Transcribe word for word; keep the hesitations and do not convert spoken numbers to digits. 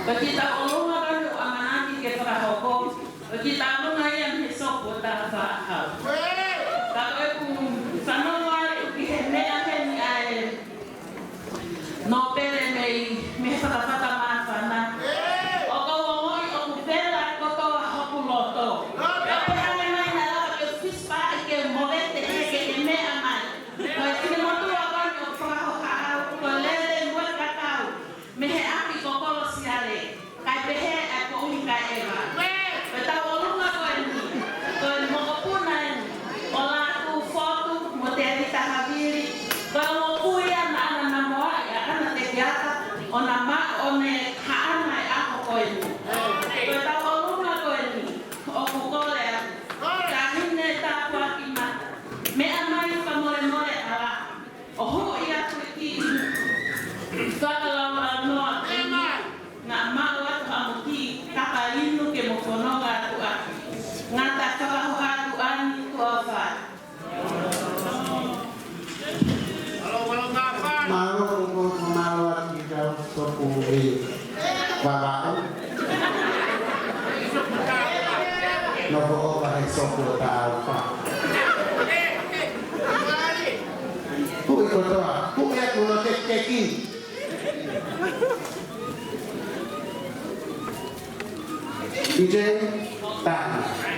Ko e kiʻi tauʻolunga ko eni ʻoku ʻamanaki ke fakahoko, ko e kiʻi tauʻolunga ia mei he sopu ʻo Tāufaʻāhau. Ka ko ʻeku fanongo ai ʻoku ʻi he meʻa heni ʻa e nōpele mei, mei he fatafata māfana. ʻOku ou ongoʻi ʻoku vela kotoa hoku loto. ʻOku pehē mai naʻe lava ke fist bump ke movete he ke ke meʻa mai. Ko e finemotuʻa ko eni ʻoku fakahohaʻa au, ko e lele mo e kakau mei he ʻapi ko Kolosiale, kae pehē ʻa e koʻuhi kae ʻeva. Ko e tauʻolunga ko eni, ko e mokopuna eni ʻo Lātū Fotu mo Tēvita Havili, ko e ongo kui ia naʻa na namoaʻi ʻa ʻAna Tekeata, ʻo na maʻu ʻo ne haʻana e ʻaho ko eni. Ko e tauʻolunga ko eni, ʻoku kole atu, Taʻahine Tāpuakimata, meʻa mai fakamolemole ʻa Laha, ʻo huʻi atu e kiʻi fakalaulaunoa ko eni. Naʻa maʻu atu haʻamo kiʻi kapa inu ke mo fononga atu ʻaki. Ngata fakahoha atu ʻa e tuʻa fai. Mālō, mālō, mālō ʻaupito, sopu ē. Vavau. Nofo ʻo vahe sopu ʻo Tāufa. Huʻi kotoa, huʻi atu ʻo tekiteki. ʻIte, taha.